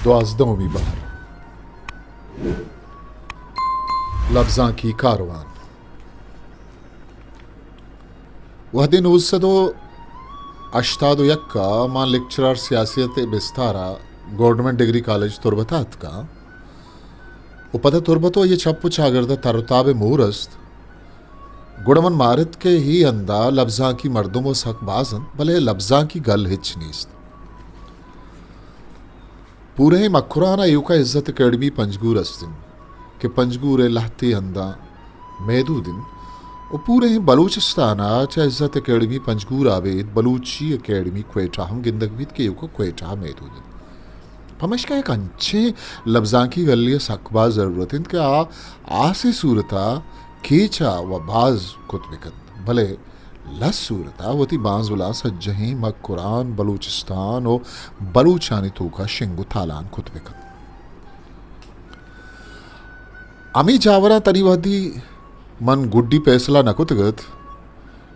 دوازدہمی بہر۔ لبزانکی کاروان۔ وہدے نوزدہ سد و ہشتاد و یک ءَ من لیکچرار سیاسیت ءِ بستار ءَ گورنمنٹ ڈگری کالج تربت ءَ اتکاں و پدا تربت و آئی ءِ چپ و چاگرد ءَ تر و تاب ءِ مور است، گڑا من مارت کہ اے ہند ءَ لبزانکی مردم و سک باز انت، بلے لبزانکی گل ہچ نیست۔ پوریں مکران ءَ ایوکا عزت اکیڈمی پنجگور است انت کہ پنجگور ءِ لہتے ہنداں محدود انت و پوریں بلوچستان ءَ چہ عزت اکیڈمی پنجگور ءَ ابید بلوچی اکیڈمی کوئٹہ ہم گندگ بیت کہ ایوکا کوئٹہ ءَ محدود انت۔ پمشکا یک انچیں لبزانکی گلے ءِ سک باز ضرورت انت کہ آ آسے صورت ءَ کیچ ءَ و باز کت بکنت، بلے لس صورت ءَ وتی بانزلاں سجہیں مکران، بلوچستان و بلوچانی توکا شنگ و تالان کت بکنت۔ ہمے جاوراں تنی وہدی من گڈی پیسلہ نہ کتگ ات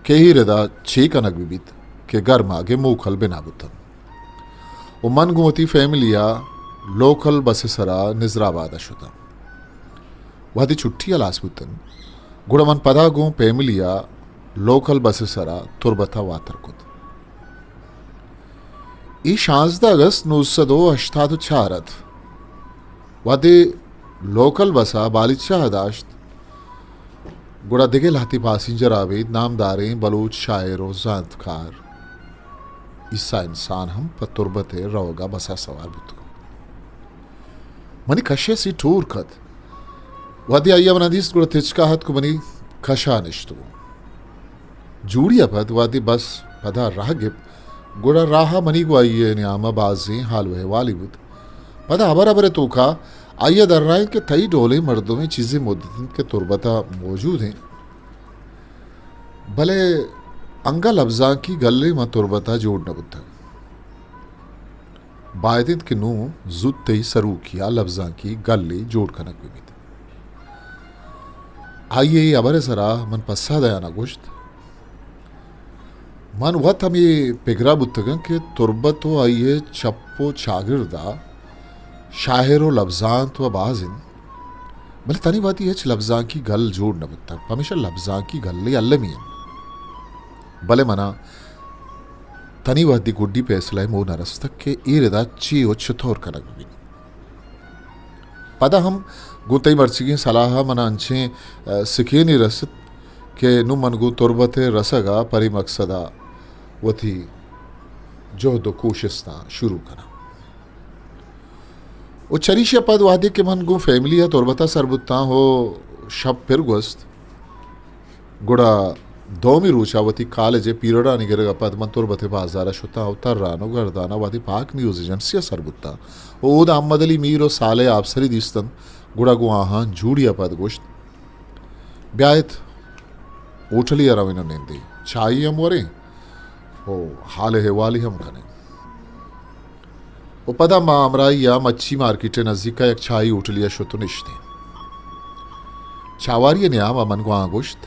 کہ اے ردا چے کنگ بہ بیت کہ گرماگ ءِ موکل بنا بوتنت و من گوں وتی فیملی ءَ لوکل بس ءِ سرا نظر آباد ءَ شتاں۔ وہدے چھٹی ہلاس بوتنت، گڑا من پدا گوں فیملی ءَ لوکل بس ءِ سرا تربت ءَ واتر کت۔ اے شانزدہ اگست نوزدہ سد و ہشتاد و چار ات۔ وہدے لوکل بس ءَ بالیچہ ءَ داشت، گڑا دگہ لہتے پاسنجر ءَ ابید نامداریں بلوچ شاعر و زانتکار عیسی انسان ہم پہ تربت ءِ روگ ءَ بس ءَ سوار بوتگ۔ منی کش ءِ سیٹ ہور کت۔ وہدے آئی ءَ من ءَ دیست، گڑا تچک ءَ اتک و منی کش ءَ نشت و جوڑی ءَ پد وہدے بس پدا راہ گپت، گڑا راہ ءَ منی گوں آئی ءِ نیام ءَ بازیں حال و احوالی بوت۔ پدا ہبر ہبر ءِ توکا آئی ءَ درائینت کہ تئی ڈولیں مردمے چیزے مدت انت کہ تربت ءَ موجود انت، بلے انگہ لبزانکی گلے ماں تربت ءَ جوڑ نہ بوتگ۔ باید انت کہ نوں زوت تئی سروکی ءَ لبزانکی گلے جوڑ کنگ بہ بیت۔ آئی ءِ اے ہبر ءِ سرا من پسہ دیان ءَ گوشت، من وت ہمے پگر ءَ بوتگاں کہ تربت و آئی ءِ چپ و چاگرد ءَ شاعر و لبزانت و باز انت، بلے تنی وہدی ہچ لبزانکی گل جوڑ نہ بوتگ، پمیشا لبزانکی گلے المی انت۔ بلے منا تنی وہدی گڈی پیسلہ ءِ موہ نہ رستگ کہ اے ردا چی و چتور کنگ بہ بیت۔ پدا ہم گوں تئی مرچیگیں سلاہ ءَ منا انچیں، ءَ، سکینے رست کہ نوں من گوں تربت ءِ رسگ ءَ پرے مقصد ءَ وتی جہد و کوشستاں شروع کناں۔ و چریشی ءَ پد وہدے کہ من گوں فیملی ءَ تربت ءَ سر بوتاں و شپ پر گوست، گڑا دومی روچ ءَ وتی کالج ءِ پیریڈانی گرگ ءَ پد من تربت ءِ بازار ءَ شتاں و تران و گردان ءَ وہدے پاک نیوز ایجنسی ءَ سر بوتاں و اودا احمد علی میر و صالح آبسری دیستنت، گڑا گوں آہاں جوڑی ءَ پد گوشت، بیایت ہوٹلے ءَ رویں و نندیں، چاہے ہم وریں و حال احوالی ہم کنیں۔ و پدا ما ہمراہی ءَ مچی مارکیٹ ءِ نزیک ءَ یک چاہی ہوٹلے ءَ شت و نشتیں۔ چاہواری ءِ نیام ءَ من گوں آہاں گوشت،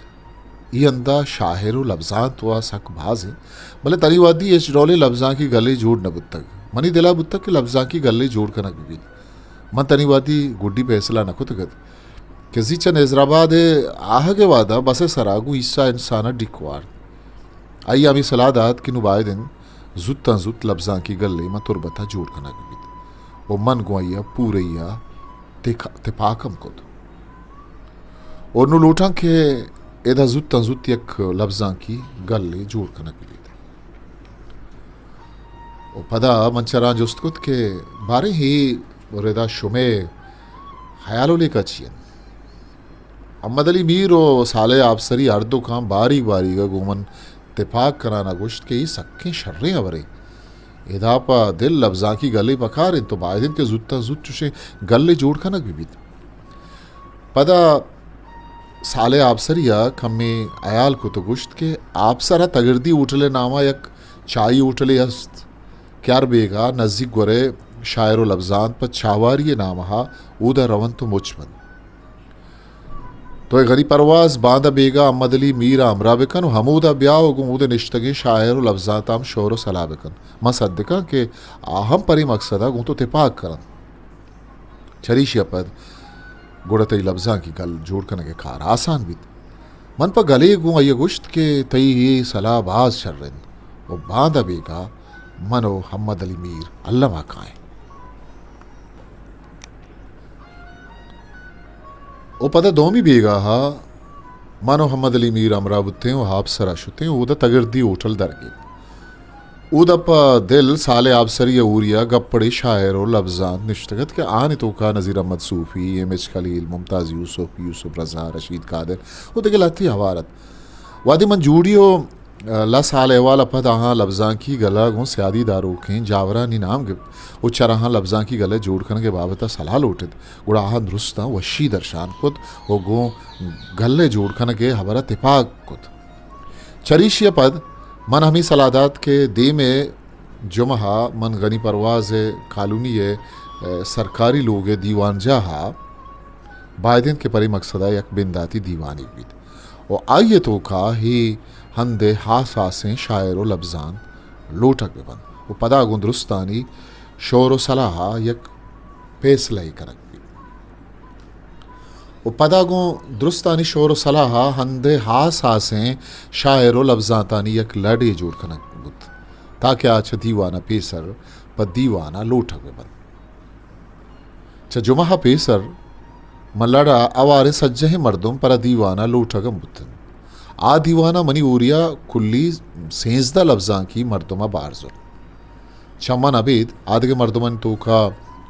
اے ہند ءَ شاعر و لبزانت و سک باز انت، بلے تنی وہدی ہچ ڈولیں لبزانکی گلے جوڑ نہ بوتگ۔ منی دل ءَ بوتگ کہ لبزانکی گلے جوڑ کنگ بہ بیت۔ من تنی وہدی گڈی پیسلہ نہ کتگ ات کہ زی چہ نظر آباد ءِ آہگ ءِ وہد ءَ بس ءِ سرا گوں عیسی انسان ءَ ڈیک وارت۔ آئی ءَ ہمے سلاہ دات کہ نوں باید انت زوتاں زوت لبزانکی گلے ماں تربت ءَ جوڑ کنگ بہ بیت و من گوں آئی ءَ پورئی ءَ تک-، تپاک ہم کت و نوں لوٹاں کہ ادا زوتاں زوت یک لبزانکی گلے جوڑ کنگ بہ بیت۔ و پدا من چراں جست کت کہ باریں اے ردا شمئے ہیال و لیکہ چی انت؟ احمد علی میر و صالح آبسری ہردوکاں باریگ باریگ ءَ گوں من تپاک کنان ءَ گوشت کہ اے سکیں شریں ہبرے۔ ادا پہ دل لبزانکی گلے پکار انت و باید انت کہ زوتاں زوت چشیں گلے جوڑ کنگ بہ بیت۔ پدا صالح آبسری ءَ کمے ہیال کت و گوشت کہ آبسر ءَ تگردی ہوٹل ءِ نام ءَ یک چاہی ہوٹلے است کہ ہر بیگاہ نزیک گورے شاعر و لبزانت پہ چاہواری ءِ نام ءَ اودا رونت و مچ بنت۔ تو اے غنی پرواز باندا بیگاہ احمد علی میر ءَ ہمراہ بکن و ہمودا بیا و گوں اودے نشتگیں شاعر و لبزانتاں ہم شور و سلاہ بکن۔ من سدکاں کہ آ ہم پرے مقصد ءَ گوں تو تپاک کننت۔ چریشی ءَ پد گڑا تئی لبزانکی گل جوڑ کنگ ءِ کار آسان بیت۔ من پہ گلے گوں آئی ءَ گوشت کہ تئی اے سلاہ باز شر اِنت ءُ باندا بیگاہ من ءُ حمد علی میر الم ءَ کائیں۔ ءُ پدا دومی بیگاہ ءَ من ءُ حمد علی میر ہمراہ بوتیں ءُ آپسر ءَ شتیں، اودا تگردی ہوٹل درگیت۔ اودا پہ دل سالے آپسری ءِ اوری ءَ گپڑے شاعر ءُ لبزانت نشتگ ات کہ آہانی توکا نذیر احمد صوفی، ایم ایچ خلیل، ممتاز یوسف، یوسف رضا، رشید قادر ءُ دگہ لہتے ہوار ات۔ وہدے من جوڑی ءُ لس حال احوال ءَ پد آہاں لبزانکی گل ءَ گوں سیادی داروکیں جاورانی نام گپت ءُ چراہاں لبزانکی گل ءِ جوڑ کنگ ءِ بابت ءَ سلاہ لوٹت، گڑا آہاں درستاں وشی درشان کت ءُ گوں گل ءِ جوڑ کنگ ءِ ہبر ءَ تپاک کت۔ چریشی ءَ پد من ہمے سلاہ دات کہ دیم ءِ جمعہ ءَ من غنی پرواز ءِ کالونی ءِ، ءَ، سرکاری لوگ ءِ دیوانجاہ ءَ باید اِنت کہ پرے مقصد ءَ یک بنداتی دیوانے بیت ءُ آئی ءِ توکا اے ہند ءِ ہاس ہاسیں شاعر ءُ لبزانت لوٹگ بہ بنت ءُ پدا گوں درستانی شور ءُ سلاہ ءَ یک پیسلہ یے کنگ بیت۔ ءُ پدا گوں درستانی شور ءُ سلاہ ءَ ہند ءِ ہاس ہاسیں شاعر ءُ لبزانتانی یک لڑے جوڑ کنگ بوت، تاکہ آ چہ دیوان ءَ پیسر پہ دیوان ءَ لوٹگ بہ بنت۔ چہ جمعہ ءَ پیسر ماں لڑ ءَ ہواریں سجہیں مردم پر آ دیوان ءَ لوٹگ ہم بوت اَنت۔ آ دیوان ءَ منی اوری ءَ کلی سیزدہ لبزانکی مردم ءَ بہر زرت۔ چہ من ابید آدگہ مردمانی توکا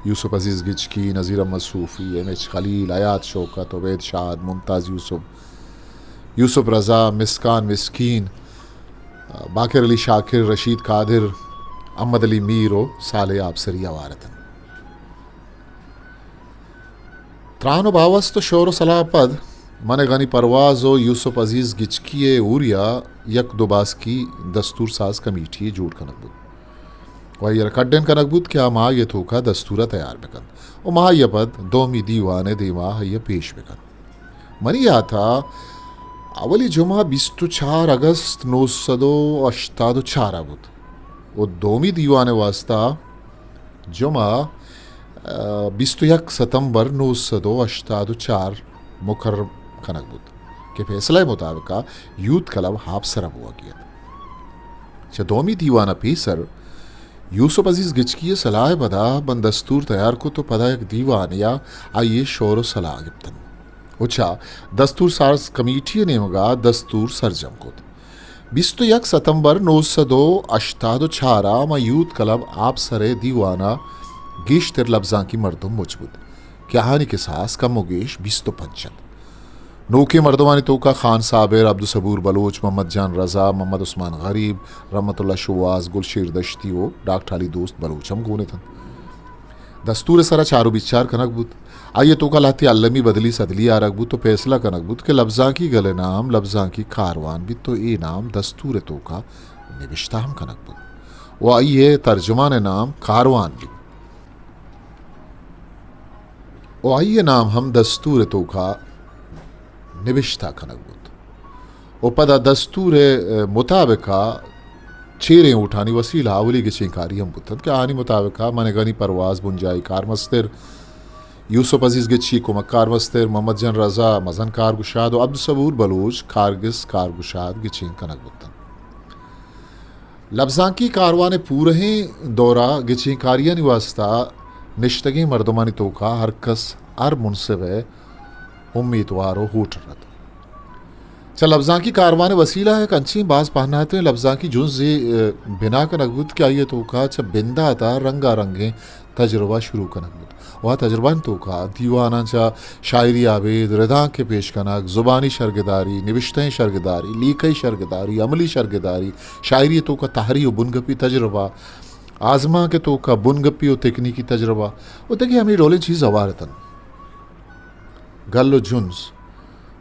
یوسف عزیز گچکی، نذیر احمد صوفی، ایم ایچ خلیل، حیات شوکت، عبید شاد، ممتاز یوسف، یوسف رضا، مسکان مسکین، باقر علی شاکر، رشید قادر، احمد علی میر ءُ صالح آپسری ہوار ات اَنت۔ تران ءُ باوست ءُ شور ءُ سلاہ ءَ پد من ءَ غنی پرواز ءُ یوسف عزیز گچکی ءِ اوری ءَ یک دو باسکی دستور ساز کمیٹی یے جوڑ کنگ بوت ءُ آئی ءَ را کڈن کنگ بوت کہ آ ماہ ءِ توکا دستور ءَ تیار بہ کنت ءُ ماہ ءَ پد دومی دیوان ءِ دیما آئی ءَ پیش بہ کنت۔ منی یات ءَ اولی جمعہ بیست ءُ چار اگست نو سد ءُ ہشتاد ءُ چار ءَ بوت ءُ دومی دیوان ءِ واستا جمعہ، ءَ، بیست ءُ یک ستمبر نو سد ءُ ہشتاد ءُ چار مقرر کنگ بوت کہ فیصلہ ءِ مطابق ءَ یوتھ کلب آپسر ءَ بوگی ات۔ چہ دومی دیوان ءَ پیسر یوسف عزیز گچکی ءِ سلاہ ءِ پدا من دستور تیار کت ءُ پدا یک دیوانے ءَ آئی ءِ شور ءُ سلاہ گپتن ءُ چہ دستور ساز کمیٹی ءِ نیمگ ءَ دستور سرجم کت۔ بیست ءُ یک ستمبر نو سد ءُ ہشتاد ءُ چار ءَ ماں یوتھ کلب آپسر ءِ دیوان ءَ گیشتر لبزانکی مردم مچ بوت کہ آہانی کساس کم ءُ گیش بیست ءُ پنچ ات۔ نوکیں مردمانی توکا خان صابر، عبدالصبور بلوچ، محمد جان رضا، محمد عثمان غریب، رحمت اللہ شواز، گلشیر دشتی ءُ ڈاکٹر علی دوست بلوچ ہم گون اتنت۔ دستور ءِ سرا چار ءُ بچار کنگ بوت۔ آئی ءِ توکا لہتے المی بدلی سدلی آرگ بوت ءُ پیسلہ کنگ بوت کہ لبزانکی گل ءِ نام لبزانکی کاروان بیت ءُ اے نام دستور ءِ توکا نبشتہ ہم کنگ بوت ءُ آئی ءِ ترجمان ءِ نام کاروان بیت ءُ آئی ءِ نام ہم دستور ءِ توکا نبشتہ کنگ بوت۔ ءُ پدا دستور ءِ مطابق ءَ چیریں اوٹانی وسیلہ ءَ اولی گچین کاری ہم بوت اَنت کہ آہانی مطابق ءَ من غنی پرواز بنجاہی کارمستر، یوسف عزیز گچی کمک کارمستر، محمد جان رضا مزن کارگشاد ءُ عبدالصبور بلوچ کارگس کارگشاد گچین کنگ بوت اَنت۔ لبزانکی کاروان ءِ پورہیں دور ءَ گچین کاریانی واستا نشتگیں مردمانی توکا ہر کس ہر منصب ءِ امیتوار ءُ ہوٹر ات۔ چہ لبزانکی کاروان ءِ وسیلہ ءَ یک انچیں باز پہناتیں لبزانکی جنزے، ءَ، بنا کنگ بوت کہ آئی ءِ توکا چہ بندات ءَ رنگا رنگیں تجربہ شروع کنگ بوت ءُ آ تجربہانی توکا دیواناں چہ شاعری ءِ ابید، ردانک ءِ پیش کنگ، زبانی شرگداری، نبشتہ ئیں شرگداری، لیکہ ئیں شرگداری، عملی شرگداری، شاعری ءِ توکا تہری ءُ بنگپی تجربہ، آزمانک ءِ توکا بنگپی ءُ تکنیکی تجربہ ءُ دگہ ہمے ڈولیں چیز ہوار اتنت۔ گل ءُ جنز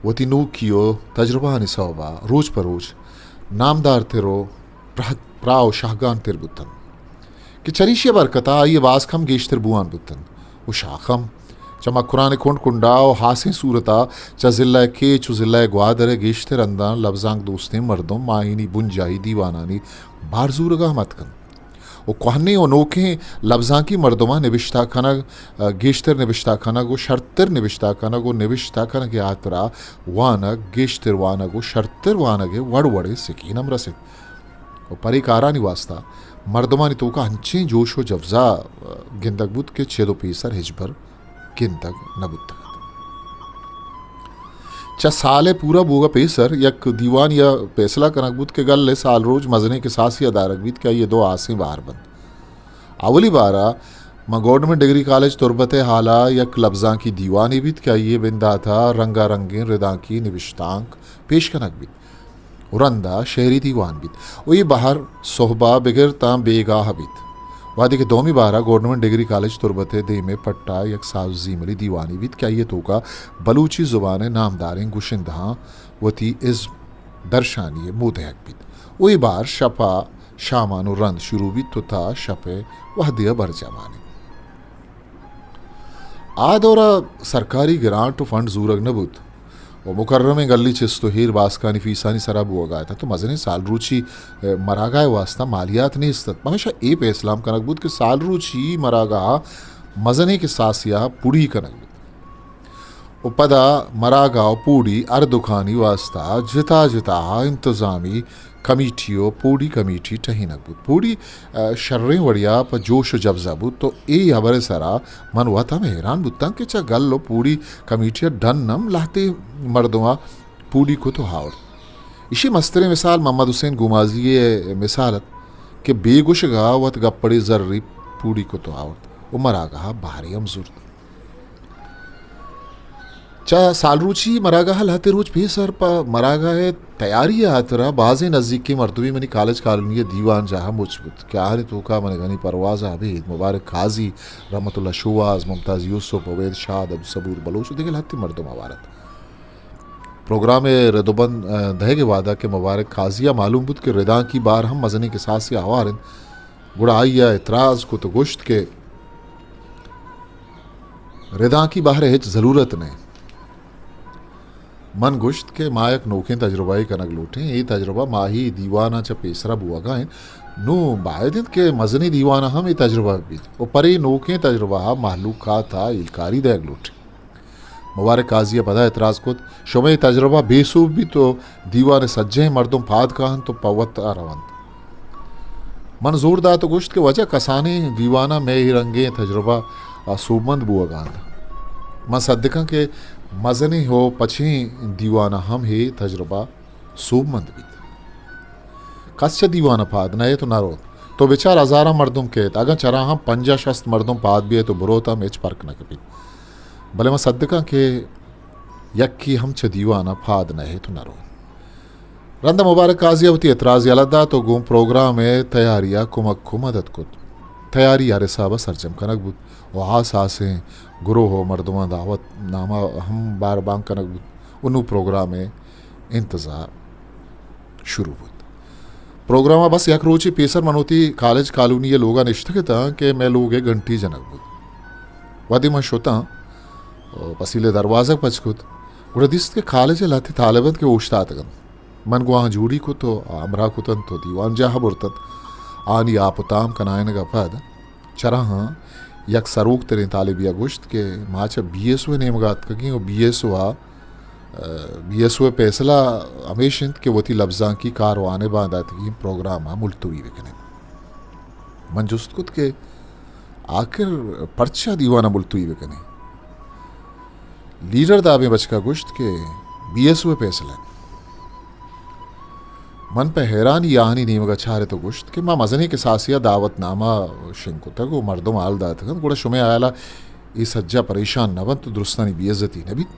وتی نوکی ءُ تجربہانی سوب ءَ روچ پہ روچ نامدارتر ءُ پراہ، پراہ ءُ شاہگانتر بوت اَنت کہ چریشی ءِ برکت ءَ آئی ءِ باسک ہم گیشتر بوان بوت اَنت ءُ شاخ ہم۔ چہ مکران ءِ کنڈ کنڈ ءَ ءُ ہاسیں صورت ءَ چہ ضلع کیچ ءُ ضلع گوادر ءِ گیشتر ہنداں لبزانک دوستیں مردم آہانی بنجاہی دیوانانی بہر زورگ ءَ ہم اتک اَنت۔ و کوہنیں و نوکیں لبزانکی مردماں نبشتہ کنگ، ء، گیشتر نبشتہ کنگ و شرتر نبشتہ کنگ و نبشتہ کنگ ء ہاترا وانگ، گیشتر وانگ و شرتر وانگ ء وڑ وڑیں سکین ہم رست۔ و پرے کارانی واسطہ مردمانی توکا انچیں جوش و جوزا، ء، گندگ بوت کہ چد و پیسر ہچبر گندگ نہ بوتگ ات۔ چہ سال ء پورا بوگ ء پیسر یک دیوانے ء پیسلہ کنگ بوت کہ گل ء سالروچ مزنیں کساسے ء دارگ بیت کہ آئی ء دو آسیں بہر بنت۔ اولی بار ء ماں گورنمنٹ ڈگری کالج تربت ء ہال ء یک لبزانکی دیوانے بیت کہ آئی ء بندات ء رنگا رنگیں ردانکی نبشتانک پیش کنگ بیت۔ و رندا شعری دیوان بیت و اے بہر سہبا بگر تاں بیگاہ بیت۔ وہدے کہ دومی بارا گورنمنٹ ڈگری کالج تربت ء دیم ء پٹا یک ساز و زیملی دیوانے بیت کہ آئی ء توکا بلوچی زبان ء نامداریں گشندہاں وتی ازم درشانی ء مودہگ بیت و اے بہر شپا شامان و رند شروع بیت و تا شپ ء وہدے ء برجاہ مانیت۔ آ دور ء سرکاری گرانٹ و فنڈ زورگ نہ بوت و مکرمیں گلی چست و ہیر باسکانی فیسانی سرا بوگا اتنت و مزنیں سالروچی، ء، مراگاہ ء واسطہ مالیات نیست ات۔ پمیشا اے پیسلہ ہم کنگ بوت کہ سالروچی مراگاہ ء مزنیں کساسے ء پڑی کنگ بوت و پدا مراگاہ و پوڑی ہر دکانی واسطہ جتا جتا انتظامی کمیٹی و پوڑی کمیٹی ٹہینگ بوت۔ پوڑی، ء، شریں وڑیا پہ جوش و جبزا بوت تو اے ہبر ء سرا من وت ہم حیران بوتاں کہ چہ گل و پوڑی کمیٹی ء ڈن ہم لہتے مردماں پوڑی کت و آورت۔ ایشی مستریں مثال محمد حسین گومازی ء مثال ات کہ بے گوشگا وت گپڑے زری پوڑی کت و آورت و مراگاہ بہرے ہم زرت۔ چہ سالروچی مراگاہ ء لہتے روچ پیسر پہ مراگاہ ء تیاری ء ہاترا بازیں نزیکیں مردمے منی کالج کالونی ء دیوان جاہ ء مچ بوت کہ آہانی توکا من غنی پرواز ء ابید، مبارک قاضی، رحمت اللہ شوہاز، ممتاز یوسف، عبید شاد، عبدالصبور بلوچ و دگہ لہتے مردم ہوار ات۔ پروگرام ء رد و بند، ء، دئیگ ء وہدا کہ مبارک قاضی ء معلوم بوت کہ ردانکی بہر ہم مزنیں کساسے ء ہوار انت، گڑا آئی ء اعتراض کت و گوشت کہ ردانکی بہر ء ہچ ضلورت نہ انت۔ من گوشت کہ ما یک نوکیں تجربہ یے کنگ لوٹیں، اے تجربہ ماہی دیواناں چہ پیسرا بوہگا انت، نوں باید انت کہ مزنیں دیواناں ہم اے تجربہ بیت و پرے نوکیں تجربہ ء مہلوکات ء ہیلکاری دئیگ لوٹیں۔ مبارک قاضی ء پدا اعتراض کت، شمئے تجربہ بے سوب بیت و دیوان ء سجہیں مردم پاد کاہنت و پہ وت ء رونت۔ من زور دات و گوشت کہ واجہ کسانیں دیواناں مئے اے رنگیں تجربہ ء سوبمند بوہگا انت۔ من سدکاں کہ مزنیں و پچیں دیواناں ہم اے تجربہ سوبمند بیت۔ کس چہ دیوان ء پاد نہ ایت و نہ روت۔ تو بچار ہزاراں مردم کیت، اگاں چراہاں پنجاہ شست مردم پاد بیت و بروت ہم ہچ پرک نہ کپیت۔ بلے من سدکاں کہ یکے ہم چہ دیوان ء پاد نہ ایت و نہ روت۔ رند ء مبارک قاضی ء وتی اعتراض یلہ دات و گوں پروگرام ء تیاری ء کمک و مدد کت۔ تیاری ہر حساب ء سرجم کنگ بوت و ہاس ہاسیں گروہ و مردماں دعوت نامہ ہم بار بانگ کنگ بوت و نوں پروگرام ء انتظار شروع بوت۔ پروگرام ء بس یک روچے پیسر من وتی کالج کالونی ء لوگ ء نشتگ اتاں کہ مئے لوگ ء گھنٹی جنگ بوت۔ وہدے من شتاں و پسیل ء دروازگ پچ کت، گڑا دیست کہ کالج ء لہتے طالب انت کہ اوشتاتگ انت۔ من گوں آہاں جوڑی کت و ہمراہ کت انت و دیوان جاہ ء برت انت۔ آہانی آپ و تام کنائینگ ء پد چراہاں یک سروک تریں طالبے ء گوشت کہ ما چہ بی ایس او ء نیمگ ء اتکگیں و بی ایس او ء، بی ایس او ء پیسلہ ہمیش انت کہ وتی لبزانکی کاروان ء بانداتگیں پروگرام ء ملتوی بکنیں۔ من جست کت کہ آخر پرچا دیوان ء ملتوی بکنیں؟ لیڈر دابیں بچک ء گوشت کہ بی ایس او ء پیسلہ انت۔ من پہ حیرانی آہانی نیمگ ء چارت و گوشت کہ ما مزنیں کساسے ء دعوت نامہ شنگ کتگ و مردم حال داتگ انت، گڑا شمئے ہیال ء اے سجہ پریشان نہ بنت و درستانی بے عزتی نہ بیت؟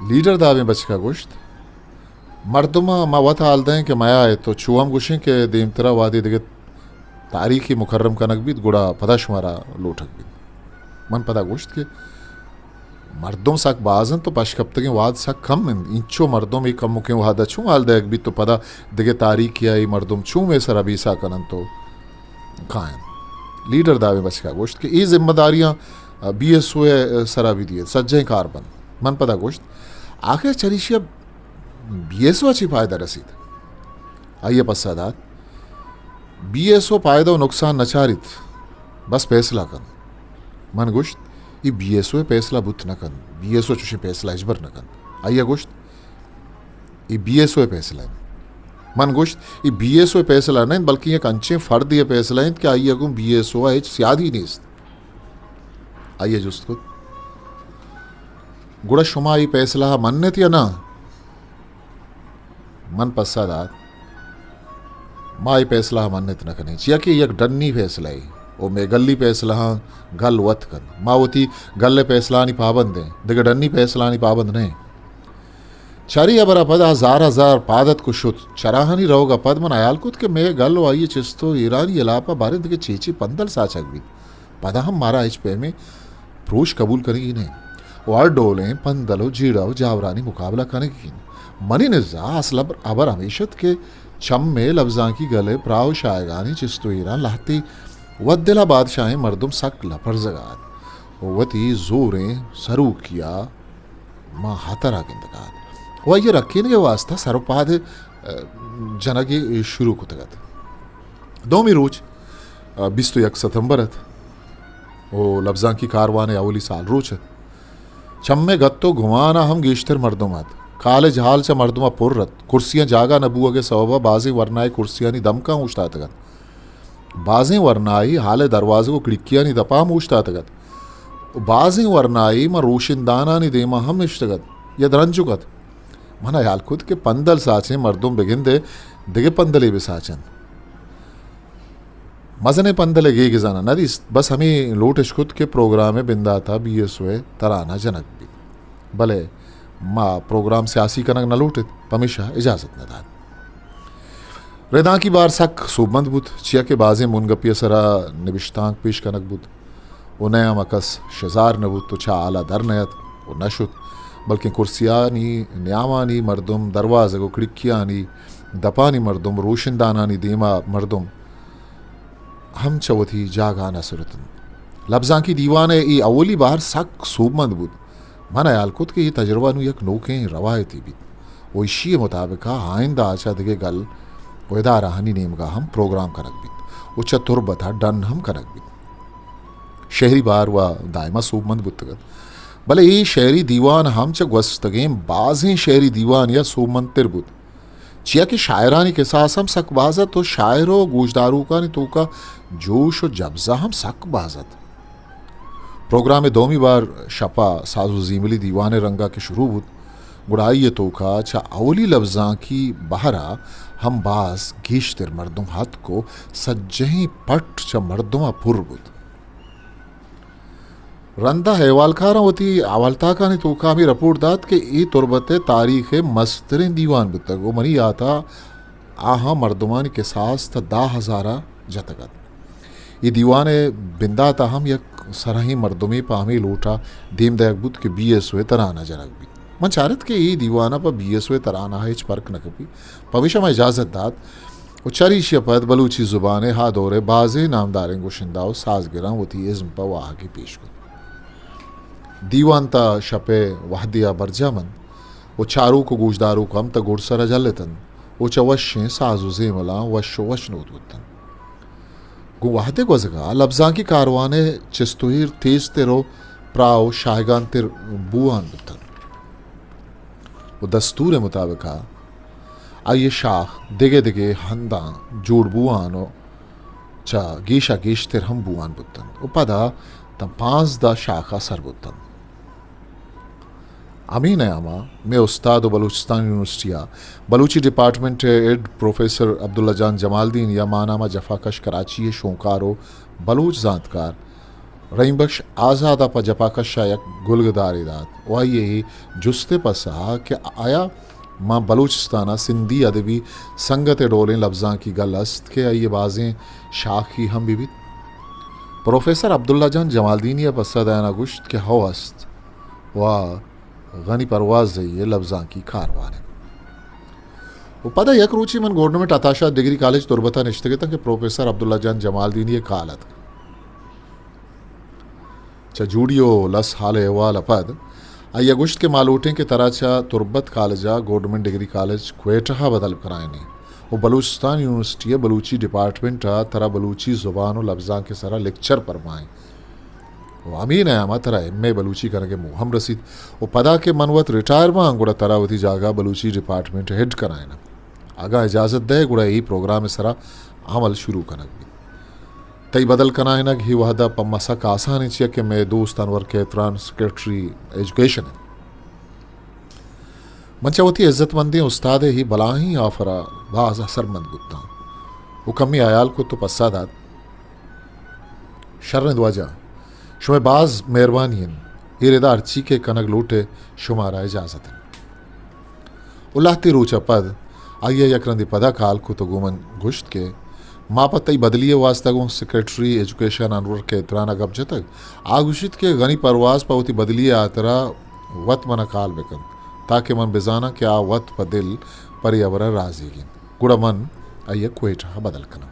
لیڈر دابیں بچک ء گوشت، مردماں ما وت حال دئیں کہ میا ات و چو ہم گوشیں کہ دیمترا وہدے دگہ تاریخے مکرم کنگ بیت، گڑا پدا شمارا لوٹگ بیت۔ من پدا گوشت کہ مردم سک باز انت و پشکپتگیں وہد سک کم انت، اینچو مردم اے کمکیں وہد ء چون حال دئیگ بیت و پدا دگہ تاریخے ء اے مردم چون مئے سرا بیسا کننت و کاینت؟ لیڈر دابیں بچکا گوشت کہ اے ذمہ داریاں بی ایس او ء سرا بہ دیئے، سجہیں کار بنت۔ من پدا گوشت، آخر چریشی ء بی ایس او ء چی فائدہ رسیت؟ آئی ء پسہ دات، بی ایس او پائدہ و نقصان نچاریت، بس پیسلہ کنت۔ من گوشت، اے بی ایس او ء پیسلہ بوت نہ کنت، بی ایس او چوشیں پیسلہ ہچبر نہ کنت۔ آئی ء گوشت، اے بی ایس او ء پیسلہ انت۔ من گوشت، اے بی ایس او ء پیسلہ نہ انت، بلکیں یک انچیں فردے ء پیسلہ انت کہ آئی ء گوں بی ایس او ء ہچ سیادی نیست۔ آئی ء جست کت، گڑا شما اے پیسلہ ء منت یا نہ؟ من پسہ دات، ما اے پیسلہ ء منت نہ کنیں، چیا کہ یک ڈنی پیسلہ اے، او مئے گلی پیسلہاں گل وت کنت۔ ما وتی گل ء پیسلہانی پابند ایں، دگہ ڈنی پیسلہانی پابند نہ ایں۔ چرے ہبر ء پد آ زار ء زار پاد اتک و شت۔ چراہانی روگ ء پد من ہیال کت کہ مئے گل و آئی ء چست و ایرانی ہلاپ ء باریں دگہ چے چے پندل ساچگ بیت۔ پدا ہم مارا ہچ پیمیں پروش قبول کنگی نہ انت و ہر ڈولیں پندل و جیڑہ و جاورانی مقابلہ کنگی انت۔ منی نزا اصل ہبر، ہبر ہمیش ات کہ چم ء لبزانکی گل ء پراہ و شاہگانی چست و ایراں لہتے وت دل ء بادشاہیں مردم سک لپرزگ ء ات و وتی زوریں سروکی ء ماں ہترا گندگ ء ات و آئی ء رکینگ ء واستہ سر و پاد، ء، جنگ ء شروع کتگ ات۔ دومی روچ، ء، بیست و یک ستمبر ات و لبزانکی کاروان ء اولی سال روچ ات۔ چم ء گت و گمان ء ہم گیشتر مردم ات۔ کالج ہال چہ مردم ء پر ات۔ کرسیاں جاگہ نہ بوگ ء سبب ء بازیں ورنائے کرسیانی دمکاں اوشتاتگ ات۔ بازیں ورنائی ہال ء دروازگ و کڑکیانی دپا ہم اوشتاتگ ات و بازیں ورنائی ماں روشندانانی دیما ہم نشتگ ات یا درنجک ات۔ من ہیال کت کہ پندل ساچیں مردم بگندے دگہ پندلے بساچنت۔ مزنیں پندلے گیگ زاناں ندیست، بس ہمے لوٹ اش کت کہ پروگرام ء بندات ء بی ایس او ء ترانہ جنگ بیت۔ بلے ما پروگرام سیاسی کنگ نہ لوٹت، پمیشا اجازت نہ دات۔ ردانکی بار سک سوبمند بوت، چیا کہ بازیں بنگپی ء سرا نبشتانک پیش کنگ بوت و نیام ء کس شزار نہ بوت و چہ ہال ء در نیت و نہ شت، بلکیں کرسیانی نیامانی مردم، دروازگ و کڑکیانی دپانی مردم، روشندانانی دیما مردم ہم چہ وتی جاگہاں نہ سرتنت۔ لبزانکی دیوان ء اے اولی بہر سک سوبمند بوت۔ من ہیال کت کہ اے تجربہ نوں یک نوکیں روایتے بیت و ایشی ء مطابق ء آئندہ ء چہ دگہ گل و ادارہانی نیمگا ہم پروگرام کنگ بیت و چہ تربت ء ڈن ہم کنگ بیت۔ شعری بہر و دائما سوبمند بوتگ ات، بلے اے شعری دیوان ہم چہ گوستگیں بازیں شعری دیوان یا سوبمند تر بوت۔ چیا کہ شاعرانی کساس ہم سک باز ات و شاعر و گوشداروکانی توکا جوش و جبزہ ہم سک باز ات۔ پروگرام ء دومی بار شپ ء ساز و زیملی دیوان ء رنگ ء کہ شروع بوت، گڑا آئی ء توکا چہ اولی لبزانکی بہر ء ہم باز گیشتر مردم اتک و سجہیں پٹ چہ مردم ء پر بوت۔ رند ء احوالکاراں وتی احوالتاکانی توکا ہمے رپورٹ دات کہ اے تربت ء تاریخ ء مستریں دیوان بوتگ و منی یات ء آہاں مردمانی کساس تہ دہ ہزار ء جتگ ات۔ اے دیوان ء بندات ء ہم یک سرہیں مردمے پہ ہمے لوٹ ء دیم دئیگ بوت کہ بی ایس او ء ترانہ جنگ بیت۔ من چارت کہ اے دیوان ء پہ بی ایس او ء ترانہ ء ہچ پرک نہ کپی، پمیشا من اجازت دات۔ و چریشی ء پد بلوچی زبان ء ہا دور ء بازیں نامداریں گشندہ و سازگراں وتی ازم پہ واہگے پیش کت۔ دیوان تا شپ ء وہدے ء برجاہ منت و چاروک و گوشداروک ہم تا گڈسر ء جل اتنت و چہ وشیں ساز و زیملاں وش و وشنود بوتنت۔ گوں وہدے گوزگا لبزانکی کاروان ء چست و ایر تیزتر و پراہ و شاہگانتر بوان بوتنت و دستور ء مطابقا آئی ء شاخ دگہ دگہ ہنداں جوڑ بوان و چہ گیش ء گیشتر ہم بوان بوتنت و پدا تاں پانزدہ شاخ ء سر بوتنت۔ ہمے نیام ء مئے استاد و بلوچستان یونیورسٹی ء بلوچی ڈیپارٹمنٹ ء ہیڈ پروفیسر عبداللہ جان جمالدینی ء ماں نام ء جفاکش کراچی ء شونکار و بلوچ زانتکار رحیم بخش آزاد ء پہ جپاکش ء یک گلگدارے دات و آئی ء اے جست ء پسہ ء کہ آیا ماں بلوچستان ء سندھی ادبی سنگت ء ڈولیں لبزانکی گل است کہ آئی ء بازیں شاخی ہم بہ بیت؟ پروفیسر عبداللہ جان جمالدینی ء پسہ دئیان ء گوشت کہ ہو است و غنی پرواز زئی ء لبزانکی کاروان انت۔ و پدا یک روچے من گورنمنٹ عطا شاد ڈگری کالج تربت ء نشتگ اتاں کہ پروفیسر عبداللہ جان جمالدینی ء کال اتک۔ چہ جوڑی و لس حال احوال ء پد آئی ء گوشت کہ ما لوٹیں کہ ترا چہ تربت کالج ء گورنمنٹ ڈگری کالج کوئٹہ ء بدل کرائینیں و بلوچستان یونیورسٹی ءِ بلوچی ڈیپارٹمنٹ ءَ ترا بلوچی زبان و لبزانک ءِ سرا لیکچر پرمائیں۔ و ہمے نیام ءَ ترا ایم اے بلوچی کنگ ءِ موہ ہم رسیت۔ و پدا کہ من وت ریٹائر باں، گڑا ترا وتی جاگہ بلوچی ڈیپارٹمنٹ ءِ ہیڈ کنائیناں۔ اگاں اجازت دئے، گڑا اے پروگرام ءِ سرا عمل شروع کنگ بیت۔ تئی بدل کنائینگ اے وہد ءَ پہ ما سک آسان انت، چیا کہ مئے دوست انور کیتران سیکرٹری ایجوکیشن انت۔ من چہ وتی عزت مندیں استاد ءِ اے بلاہیں آفر ءَ باز اثرمند بوتاں۔ و کمی ہیال کت و پسہ دات، شر انت واجہ، شمئے باز مہربانی انت۔ اے ردا ہرچی کہ کنگ لوٹئے، شمارا اجازت انت۔ و لہتے روچ ءَ پد آئی ءَ یک رندے پدا کال کت و گوں من گوشت کہ ما پہ تئی بدلی ءِ واستہ گوں سیکرٹری ایجوکیشن انور کیتران ءَ گپ جتگ۔ آ گوشیت کہ غنی پرواز پہ وتی بدلی ءِ ہاترا وت من ءَ کال بکنت، تاکہ من بزاناں کہ آ وت پہ دل پر اے ہبر ءَ رازیگ انت، گڑا من آئی ءَ کوئٹہ ءَ بدل کناں۔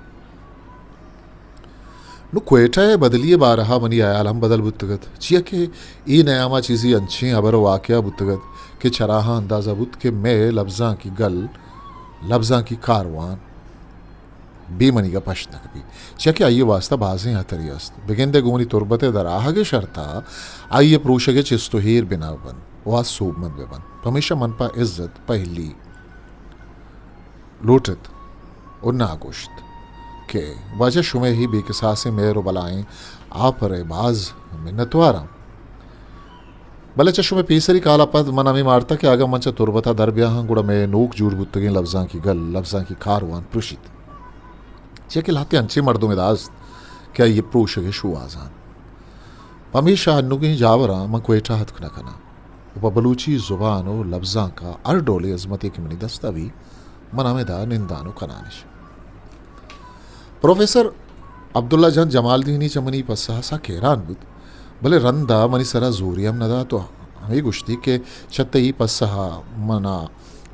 نوں کوئٹہ ءِ بدلی ءِ بارہ ءَ منی ہیال ہم بدل بوتگ ات، چیا کہ اے نیام ءَ چیزے انچیں ہبر و واقعہ بوتگ ات کہ چراہاں اندازہ بوت کہ مئے لبزانکی گل، لبزانکی کاروان بے منیگ ءَ پشت نہ کپیت، چیا کہ آئی ءِ واستہ بازیں ہترے است۔ بگندئے گوں منی تربت ءِ در آہگ ءِ شرط ءَ آئی ءِ پروشگ ءِ چست و ایر بنا بنت و آ سوبمند بہ بنت۔ پمیشا من پہ عزت پہلی لوٹت و نہ گوشت کہ واجہ، شمئے اے بے کساسیں مہر و بلاہیں آپر ءِ باز منتواراں۔ بلے چہ شمئے پیسری کال ءَ پد من ہمے مارتگ کہ اگاں من چہ تربت ءَ در بیاہاں، گڑا مئے نوک جوڑ بوتگیں لبزانکی گل، لبزانکی کاروان پروشیت۔ چیا کہ لہتے انچیں مردم ادا است کہ آئی ءِ پروشگ ءِ شوہاز انت۔ پمیشا انوگیں جاوراں من کوئٹہ ءَ اتک نہ کناں و پہ بلوچی زبان و لبزانک ءَ ہر ڈولیں ہزمتے کہ منی دست ءَ بی، من ہمدا نندان و کنانش۔ پروفیسر عبداللہ جان جمالدینی چہ منی پسہ ءَ سک حیران بوت، بلے رند ءَ منی سرا زورے ہم نہ دات و ہمے گوشتی کہ چہ تئی پسہ ءَ من ءَ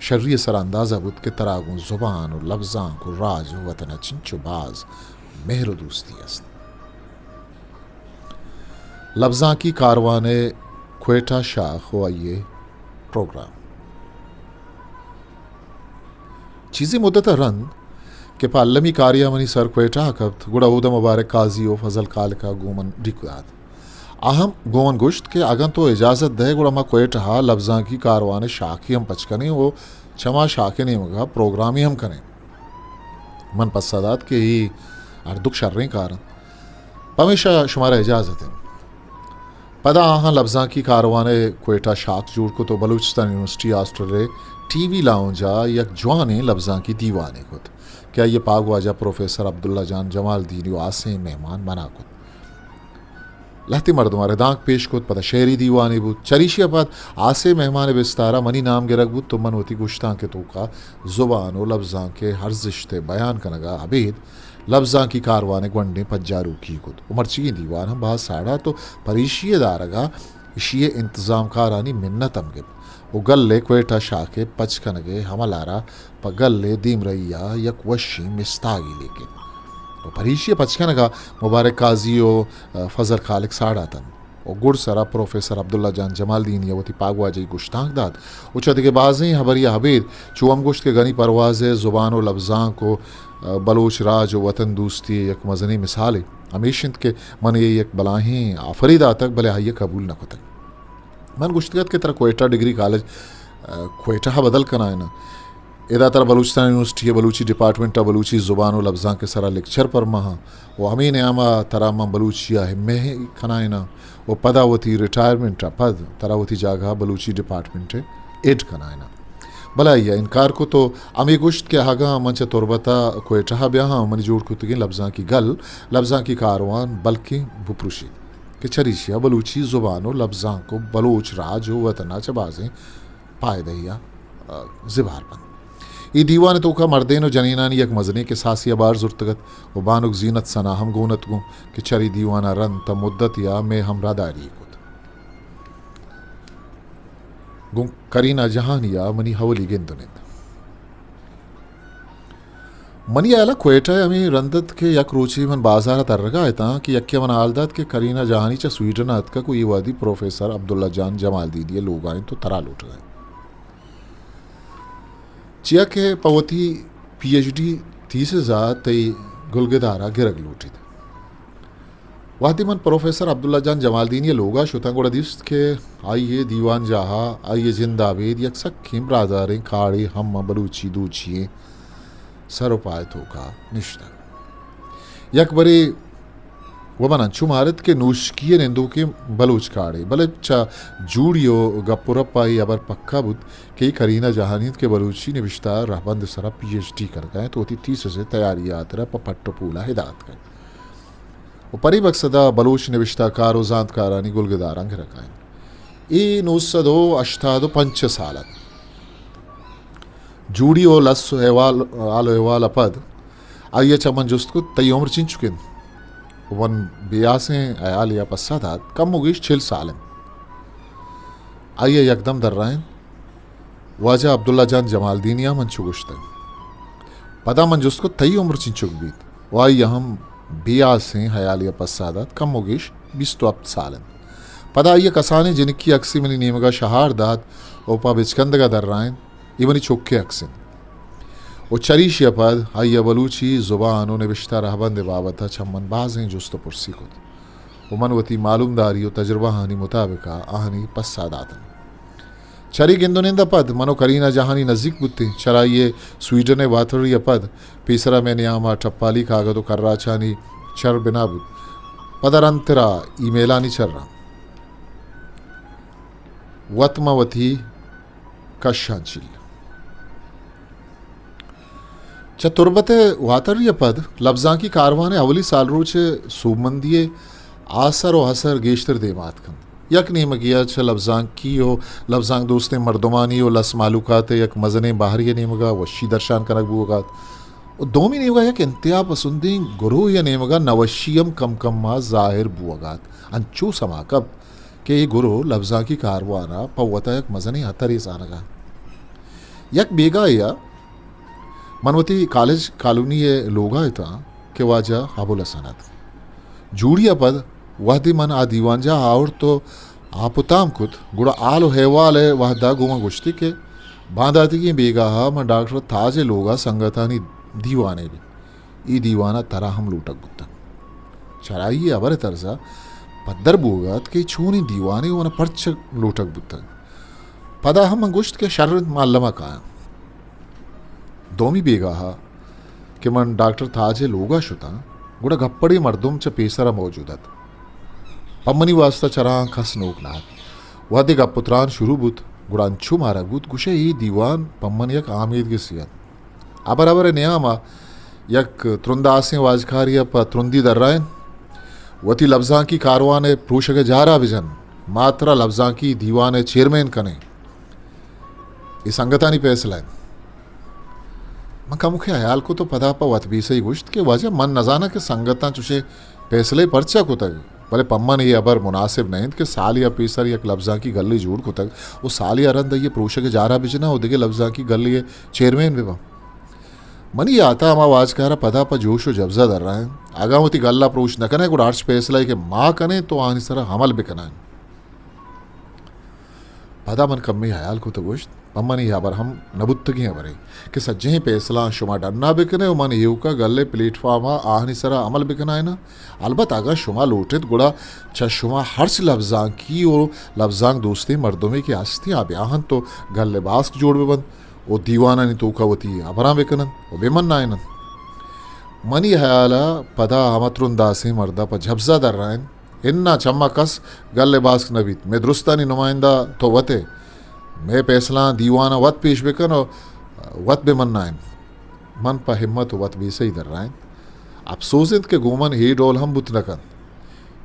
شری ءِ سرا اندازہ بوت کہ ترا گوں زبان و لبزانک و راج و وطن ءَ چنچو باز مہر و دوستی است۔ لبزانکی کاروان ءِ کوئٹہ شاخ و آئی ءِ پروگرام۔ چیزے مدت ءَ رند کہ پہ المی کارے ءَ منی سر کوئٹہ ءَ کپت، گڑا اودا مبارک قاضی و فضل خالق ءَ گوں من ڈیک دات۔ آ ہم گوں من گوشت کہ اگاں تو اجازت دئے، گڑا ما کوئٹہ ءَ لبزانکی کاروان ءِ شاخے ہم پچ کنیں و چما شاخ ءِ نیمگ ءَ پروگرامے ہم کنیں۔ من پسہ دات کہ اے ہردک شریں کار انت، پمیشا شمارا اجازت انت۔ پدا آہاں لبزانکی کاروان ءِ کوئٹہ شاخ جوڑ کت و بلوچستان یونیورسٹی ہاسٹل ءِ ٹی وی لاؤنج ءَ یک جوانیں لبزانکی دیوانے کت کہ آئی ءَ پاگواجہ پروفیسر عبداللہ جان جمالدینی و ہاسیں مہمان منع کت۔ لہتے مردماں ردانک پیش کت، پدا شعری دیوانے بوت۔ چریشی ءَ پد ہاسیں مہمان ءِ بستار ءَ منی نام گرگ بوت و من وتی گشتانک ءِ توکا زبان و لبزانک ءِ ارزشت ءِ بیان کنگ ءَ ابید لبزانکی کاروان ءِ گونڈیں پجاروکی کت و مرچیگیں دیوان ہم باز ساڑات و پریشی ءِ دارگ ءَ ایشی ءِ انتظام کارانی منت ہم گپت و گل ءِ کوئٹہ شاخ ءِ پچ کنگ ءِ عمل ءَ را پہ گل ءِ دیمرئی ءَ یک وشیں مستاگے لیک انت و پریشی ءِ پچ کنگ ءَ مبارک قاضی و فضل خالق ساڑاتنت و گڈ سرا پروفیسر عبداللہ جان جمالدینی ءَ وتی پاگواجہی گشتانک دات و چہ دگہ بازیں ہبرے ءَ ابید چو ہم گوشت کہ غنی پرواز ءِ زبان و لبزانک و بلوچ راج و وطن دوستی ءِ یک مزنیں مثالے ہمیش انت کہ من اے یک بلاہیں آفرے داتگ، بلے آئی ءَ قبول نہ کتگ۔ من گوشتگ ات کہ ترا کوئٹہ ڈگری کالج، ءَ، کوئٹہ ءَ بدل کنائیناں۔ ادا ترا بلوچستان یونیورسٹی ءِ بلوچی ڈیپارٹمنٹ ءَ بلوچی زبان و لبزانک ءِ سرا لیکچر پرماہاں و ہمے نیام ءَ ترا من بلوچی ءَ ایم اے کنائیناں و پدا وتی ریٹائرمنٹ ءَ پد ترا وتی جاگہ ءَ بلوچی ڈیپارٹمنٹ ءِ ہیڈ کنائیناں۔ بلے آئی ءَ انکار کت و ہمے گوشت کہ اگاں من چہ تربت ءَ کوئٹہ ءَ بیاہاں، منی جوڑ کتگیں لبزانکی گل، لبزانکی کاروان بلکیں بپروشیت کہ چریشی ءَ بلوچی زبان و لبزانک و بلوچ راج و وطن ءَ چہ بازیں پائدہے ءَ، ءَ، زبہر بنت۔ اے دیوان ءِ توکا مردین و جنینانی یک مزنیں کساسے ءَ بار زرتگ ات و بانک زینت ثنا ہم گون ات گوں کہ چرے دیوان ءَ رند تاں مدتے ءَ مئے ہمراہداری کت۔ گوں کرینا جہانی ءَ منی اولی گند و نند۔ منی ہیال ءَ کوئٹہ ءَ ہمے رند ات کہ یک روچے من بازار ءَ ترگ ءَ اتاں کہ یکے ءَ من ءَ ہال دات کہ کرینا جہانی چہ سویڈن ءَ اتکگ و اے وہدی پروفیسر عبداللہ جان جمالدینی ءِ لوگ ءَ انت و ترا لوٹگ ءَ انت۔ چیا کہ پہ وتی پی ایچ ڈی تھیسز ءَ تئی گلگدار ءَ گرگ لوٹیت۔ وہدے من پروفیسر عبداللہ جان جمالدینی ءِ لوگ ءَ شتاں، گڑا دیست کہ آئی ءِ دیوان جاہ ءَ آئی ءِ جند ءَ ابید یک سکیں براہداریں کاڑے ہم بلوچی دوچی ئیں سر ءُ پاہ ءِ توک ءَ نشتگ۔ یک برے وَ من انچو مارت کہ نوشکی ءِ نندوکیں بلوچ کاڑے، بلے چہ جوڑی ءُ گپ ءُ رپ ءَ اے ہبر پکا بوت کہ اے کرینہ جہانی اِنت کہ بلوچی نبشتہ ءِ رہبند ءِ سرا پی ایچ ڈی کنگ ءَ اِنت، وتی تھیسز ءِ تیاری ءِ ہاترا پہ پٹ ءُ پول ءَ ادا اتکگ ءُ پرے مقصد ءَ بلوچ نبشتہ کار ءُ زانتکارانی گلگداراں گرگ ءَ اِنت۔ اے نو سد ءُ ہشتاد ءُ پنچ ءِ سال اَت۔ جوڑی ءُ لس ءُ احوال، حال ءُ احوال ءَ پد آئی ءَ چہ من جست کت، تئی عمر چنچک اِنت؟ ءُ من بے آسیں ہیالے ءَ پسہ دات، کم ءُ گیش چل سال اِنت۔ آئی ءَ یکدم درائینت، واجہ عبداللہ جان جمالدینی ءَ من چو گوشتگ۔ پدا من جست کت، تئی عمر چنچک بیت؟ ءُ آئی ءَ ہم بے آسیں ہیالے ءَ پسہ دات، کم ءُ گیش بیست ءُ ہپت سال اِنت۔ پدا آئی ءَ کسانیں جنکی عکسے منی نیمگ ءَ شہار دات ءُ پہ بچکندگ ءَ درائینت، اے منی چک ءِ عکس اِنت۔ ءُ چریشی ءَ پد آئی ءَ بلوچی زبان ءُ نبشتہ رہبند ءِ بابت ءَ چہ من بازیں جست ءُ پرسی کت ءُ من وتی معلومداری ءُ تجربہانی مطابق ءَ آہانی پسہ دات اَنت۔ چرے گند ءُ نند ءَ پد من ءُ کرینہ جہانی نزیک بوتیں۔ چرائی ءِ سویڈن ءِ واتری ءَ پد پیسرا مئے نیام ءَ ٹپالی کاگد ءُ کراچانی چر بنا بوت۔ پدا رندترا ای میلانی چراں وت ماں وتی کشاں چیل۔ چہ تربت ءِ واتری ءَ پد لبزانکی کاروان ءِ اولی سالروچ ءِ سوبمندی ءِ آسر ءُ اثر گیشتر دیم ءَ اتک اَنت۔ یک نیمگے ءَ چہ لبزانکی ءُ لبزانک دوستیں مردمانی ءُ لس مہلوکات ءِ یک مزنیں بہرے ءِ نیمگ ءَ وشی درشان کنگ بوگ ءَ اَت ءُ دومی نیمگ ءَ یک انتہا پسندیں گروہے ءِ نیمگ ءَ نوشی ہم کم کم ءَ ظاہر بوگ ءَ اَت۔ انچو سما کپت کہ اے گروہ لبزانکی کاروان ءَ پہ وت ءَ یک مزنیں ہترے زانگ ءَ اَت۔ یک بیگاہے ءَ من وتی کالج کالونی ءِ لوگ ءَ اتاں کہ واجہ ابوالحسن اتک۔ جوڑی ءَ پد وہدے من آ دیوانجاہ ءَ آورت ءُ آپ ءُ تام کت، گڑا حال ءُ احوال ءِ وہد ءَ گوں من گوشتی کہ بانداتیگیں بیگاہ ءَ من ڈاکٹر تاج ءِ لوگ ءَ سنگتانی دیوانے بیت۔ اے دیوان ءَ ترا ہم لوٹگ بوتگ۔ چرائی ءِ ہبر ءِ طرز ءَ پدر بوگ ءَ ات کہ اے چونیں دیوانے ءُ من ءَ پرچہ لوٹگ بوتگ۔ پدا ہم من گوشت کہ شر اِنت، من الم ءَ کایاں۔ دومی بیگاہ ءَ کہ من ڈاکٹر تاج ءِ لوگ ءَ شتاں، گڑا گپڑے مردم چہ پیسرا موجود ات۔ پہ منی واسطہ چراں کس نوک نہ ات۔ وہدے گپ ءُ تران شروع بوت، گڑا انچو مارگ بوت، گوشئے اے دیوان پہ من یک آمیدگسے ات۔ ہبر ہبر ءِ نیام ءَ یک ترندآسیں واجکارے ءَ پہ ترندی درائینت، وتی لبزانکی کاروان ءِ پروشگ ءِ جار ءَ بجن، ما ترا لبزانکی دیوان ءِ چیئرمین کنیں۔ اے سنگتانی پیسلہ اِنت۔ من کموکے ہیال کت ءُ پدا پہ وت بیسہی گوشت کہ واجہ، من نزاناں کہ سنگتاں چشیں پیسلہے پرچا کتگ، بلے پہ من اے ہبر مناسب نہ اِنت کہ سالے ءَ پیسر یک لبزانکی گلے جوڑ کتگ ءُ سالے ءَ رند آئی ءِ پروشگ ءِ جار ءَ بجناں ءُ دگہ لبزانکی گلے ءِ چیئرمین بباں۔ منی یات ءَ ہما واجکار ءَ پدا پہ جوش ءُ جبز ءَ درائینت، اگاں وتی گل ءَ پروش نہ کنئے، گڑا ہرچ پیسلہ یے کہ ما کنیں تو آہانی سرا عمل بکنائیں۔ پدا من کمے ہیال کت ءُ گوشت، پہ من اے ہبر ہم نہ بوتگیں ہبرے کہ سجہیں پیسلاں شما ڈن ءَ بکن ئے ءُ من ایوک ءَ گل ءِ پلیٹ فارم ءَ آہانی سرا عمل بکنائیناں۔ البت اگاں شما لوٹ ایت گڑا چہ شما ہرچ لبزانکی ءُ لبزانک دوستیں مردمے کہ ہست ایں آ بیا اَنت ءُ گل ءِ باسک جوڑ بہ بنت ءُ دیوانانی توک ءَ وتی ہبراں بہ کن اَنت ءُ بہ منائین اَنت۔ منی ہیال ءَ پدا ہما ترندآسیں مرد ءَ پہ جبز ءَ درائینت، اناں، چما کس گل ءِ باسک نہ بیت۔ مئے درستانی نمائندہ تو وت ئے۔ مئے پیسلاں دیوان ءَ وت پیش بہ کن ءُ وت بہ منائین۔ من پہ ہمت ءُ وت بیسہی درائینت، اپسوز اِنت کہ گوں من اے ڈول ہم بوت نہ کنت۔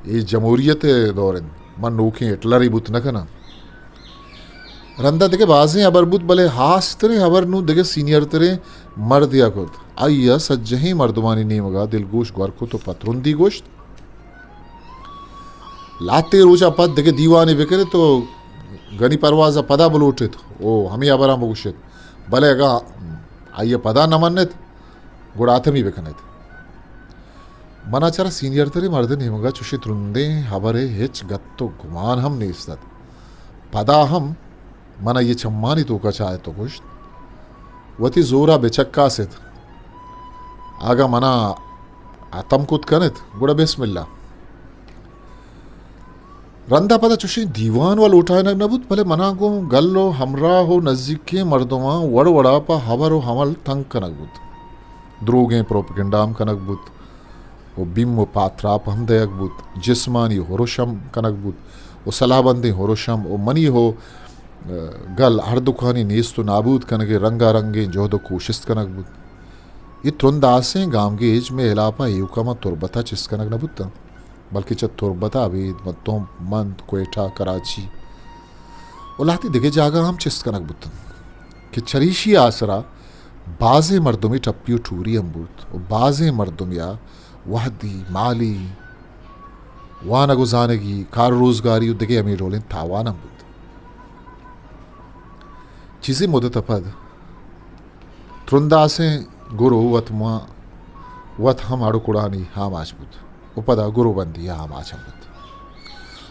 اے جمہوریت ءِ دور اِنت، من نوکیں ہٹلرے بوت نہ کناں۔ رندا دگہ بازیں ہبر بوت، بلے ہاستریں ہبر نوں دگہ سینئر تریں مردے ءَ کرت۔ آئی ءَ سجہیں مردمانی نیمگ ءَ دلگوش گور کت ءُ پہ ترندی گوشت، لہتے روچ ءَ پد دگہ دیوانے بہ کن ئے تو گنی پرواز ءَ پدا بلوٹ ایت ءُ ہمے ہبراں بگوش ایت، بلے اگاں آئی ءَ پدا نہ من ایت گڑا ہتمی بہ کن ایت۔ من ءَ چرا سینئر تریں مرد ءِ نیمگ ءَ چشیں ترندیں ہبرے ہچ گت ءُ گمان ہم نیست اَت۔ پدا ہم من آئی ءِ چمانی توک ءَ چارت ءُ گوشت، وتی زور ءَ بہ چکاس ایت، اگاں منا ہتم کت کنت، گڑا بسم اللہ۔ رندا پدا چوشیں دیوان و لوٹائینگ نہ بوت، بلے منا گوں گل و ہمراہ و نزیکیں مردماں وڑ وڑا پہ ہبر و ہمل تنگ کنگ بوت۔ دروگیں پروپیگنڈا ہم کنگ بوت و بیم و پاتراپ ہم دئیگ بوت، جسمانی ہرش ہم کنگ بوت و سلاہ بندیں ہرش ہم و منی ہو، ء، گل ہر دکانی نیست و نابود کنگے رنگا رنگیں جہد و کوشست کنگ بوت۔ اے ترند آسیں گامگیج مئے ہلاپا ایوکا ماں تربتا چست کنگ نہ بوتاں، بلکہ چہ تربتا ابید ماں تمپ، مند، کوئٹہ، کراچی و لہتے دگہ جاگہ ہم چست کنگ بوتاں کہ چریشی آسرا بازیں مردمے ٹپی و ٹوری ہم بوت و بازیں مردمیا وہدی، مالی، وانگ و زانگی، کار و روزگاری و دگہ ہمے ڈولیں تاوان ہم بوت۔ چیزے مدت ء پد ترنداسیں گرو وت ما، وت ہم اڑ و کڑانی آماچ بوت و پدا گرو بندی ء آماچ ہم بوت۔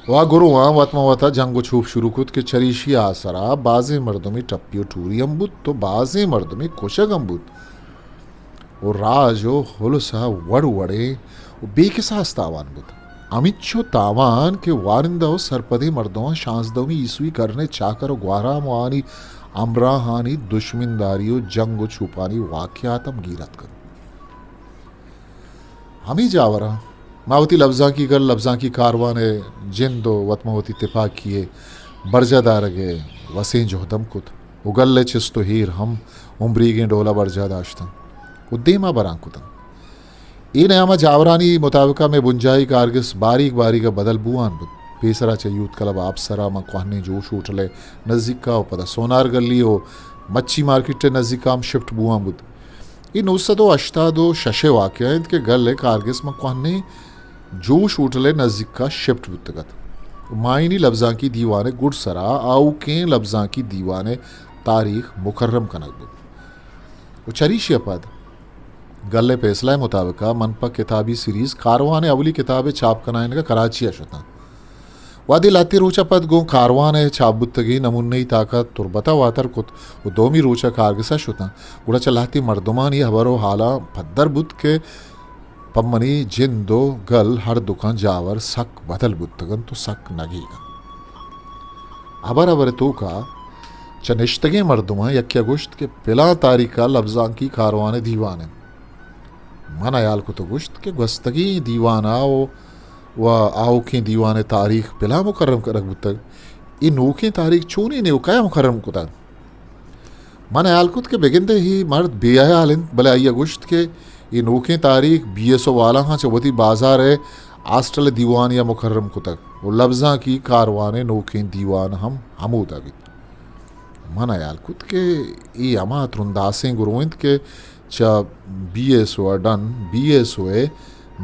و آ گرواں وت ما وتا جنگ و چوپ شروع کت کہ چریشی آسرا بازیں مردمے ٹپی و ٹوری ہم بوت و بازیں مردمے کشگ ہم بوت۔ و راج و ہلس ء وڑ وڑیں و بے کساس تاوان بوت۔ ہمینچو تاوان کہ وانندہ و سرپدیں مردماں شانزدہمی عیسوی کرن ء چاکر و گوہرام و آنی ہمراہانی دشمنداری و جنگ و چوپانی واقعات ہم گیر اتکگ۔ ہمے جاوراں ما وتی لبزانکی گل، لبزانکی کاروان ء جند و وت ما وتی تپاکی ء برجاہ دارگ ء وسیں جہد ہم کت۔ و گل ء چست و ہیر ہم امبریگیں ڈول ء برجاہ داشتنت و دیما بران کتنت۔ اے نیام ء جاورانی مطابق ء مئے بنجاہی کارگس باریک باریک ء بدل بوان بوت۔ پیسرا چہ یوتھ کلب آپسرا ما کوہنیں جوش ہوٹل ء نزیکا و پدا سونار گلی و مچی مارکیٹ ء نزیکا ہم شفٹ بوان بوت۔ اے نو سد و ہشتاد و شش ء واقعہ انت کہ گل ء کارگس ما کوہنیں جوش ہوٹل ء نزیکا شفٹ بوتگ ات و ماہینی لبزانکی دیوان ء گڈ سرا آؤکیں لبزانکی دیوان ء تاریخ مکرم کنگ بوت و چریشی ء پد گل ء پیسلہ ء مطابق ء من پہ کتابی سیریز کاروان ء اولی کتاب ء چاپ کنائینگ ء کراچی ء شتاں۔ وہدے لہتے روچ ء پد گوں کاروان ء چاپ بوتگیں نمونہی تاک ء تربت ء واتر کت و دومی روچ ء کارگس ء شتاں، گڑا چہ لہتے مردمانی ہبر و ہالاں پدر بوت کہ پہ منی جند و گل ہر دکاں جاور سک بدل بوتگ انت و سک نگیگ انت۔ ہبر ہبر ء توکا چہ نشتگیں مردماں یکے ء گوشت کہ پلاں تاریخ ء لبزانکی کاروان ء دیوان انت۔ من ہیال کت و گوشت کہ گوستگیں دیوان ء و، و آؤکیں دیوان ء تاریخ پلاں مکرم کنگ بوتگ، اے نوکیں تاریخ چونیں و کئے مکرم کتگ؟ من ہیال کت کہ بگندے اے مرد بے ہیال انت، بلے آئی ء گوشت کہ اے نوکیں تاریخ بی ایس او والاہاں چہ وتی بازار ء ہاسٹل ء دیوانی ء مکرم کتگ و لبزانکی کاروان ء نوکیں دیوان ہم ہمودا بیت۔ من ہیال کت کہ اے ہما ترنداسیں گروہ انت کہ چہ بی ایس او ء ڈن بی ایس او ء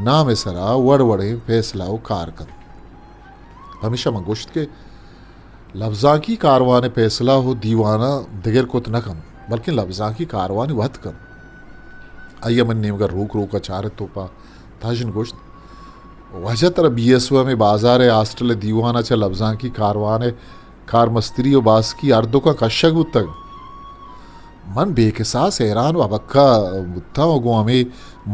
نام ء سرا وڑ وڑیں پیسلہ و کار کنت۔ پمیشا من گوشت کہ لبزانکی کاروان ء پیسلہ و دیوان ء دگر کت نہ کنت، بلکیں لبزانکی کاروان ء وت کنت۔ آئی ء منی نیمگ ء روک روک ء چارت و پہ تژن گوشت، واجہ ترا بی ایس او ء ہمے بازار ء ہاسٹل ء دیوان ء چہ لبزانکی کاروان ء کارمستری و باسکی ہردوکاں کشگ بوتگ۔ من بے کساس حیران و ہبکہ بوتاں و گوں ہمے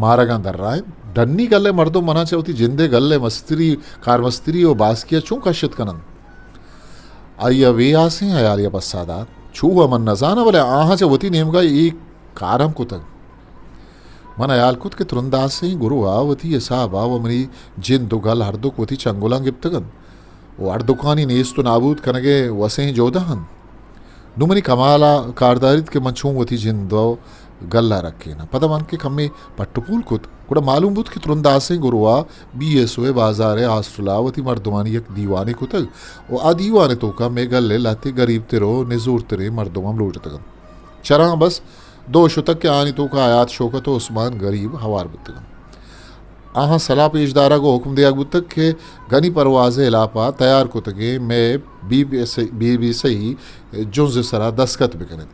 مارگاں درائینت۔ ڈنی گل ء مردم منا چہ وتی جند ء گل ء مستری، کارمستری و باسکی ء چون کشت کن انت؟ آئی ء وے آسیں ہیالے ء پسہ دات، چو ء من نزاناں، بلے آہاں چہ وتی نیمگ ء اے کار ہم کتگ۔ من ہیال کت کہ ترنداسیں گروہ ء وتی حساب ء و منی جند و گل ہردک وتی چنگلاں گپتگ انت و ہردکانی نیست و نابود کنگ ء وسیں جہد ء انت۔ نوں منی کمال ء کار داریت کہ من چون وتی جند و گل ء رکیناں۔ پدا من کہ کمے پٹ و پول کت، گڑا معلوم بوت کہ ترنداسیں گروہ ء بی ایس او ء بازار ء ہاسٹل ء وتی مردمانی یک دیوانے کتگ و آ دیوان ء توکا مئے گل ء لہتے گریب تر و نزور تریں مردم ہم لوٹتگ انت۔ چراں بس دو شتگ کہ آنی توکا حیات شوکت و عثمان گریب ہوار بوتگ انت۔ آہاں سلاہ پیش دارگ و حکم دیگ بوتگ کہ گنی پرواز ء ہلاپ ء تیار کتگیں مئے بی بی سی، بی بی سی جنز ء سرا دستخط بکنیت۔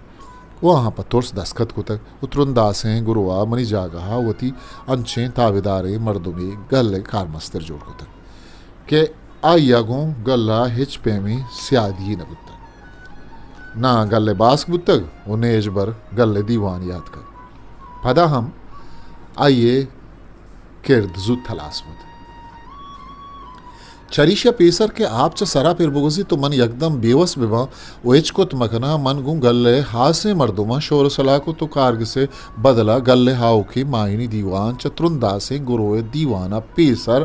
و آہاں پہ ترس دستخط کتگ و ترنداسیں گروہ ء منی جاگہ ء وتی انچیں تابعداریں مردمے گل ء کارمستر جوڑ کتگ کہ آئی ء گوں گل ء ہچ پیمیں سیادی نہ بوتگ۔ نہ گل ء باسک بوتگ و نہ ہچبر گل ء دیوان یاتکگ۔ پدا ہم آئی ءِ کرد زوت ہلاس بوت۔ چریشی ءَ پیسر کہ آپ چہ سرا پر بگوزیت و من یکدم بے وس بباں و ہچ کت مکناں، من گوں گل ءِ ہاسیں مردماں شور و سلاہ کت و کارگس ءِ بدل ءَ گل ءِ آؤکیں ماہینی دیوان چہ ترندآسیں گروہ ءِ دیوان ءَ پیسر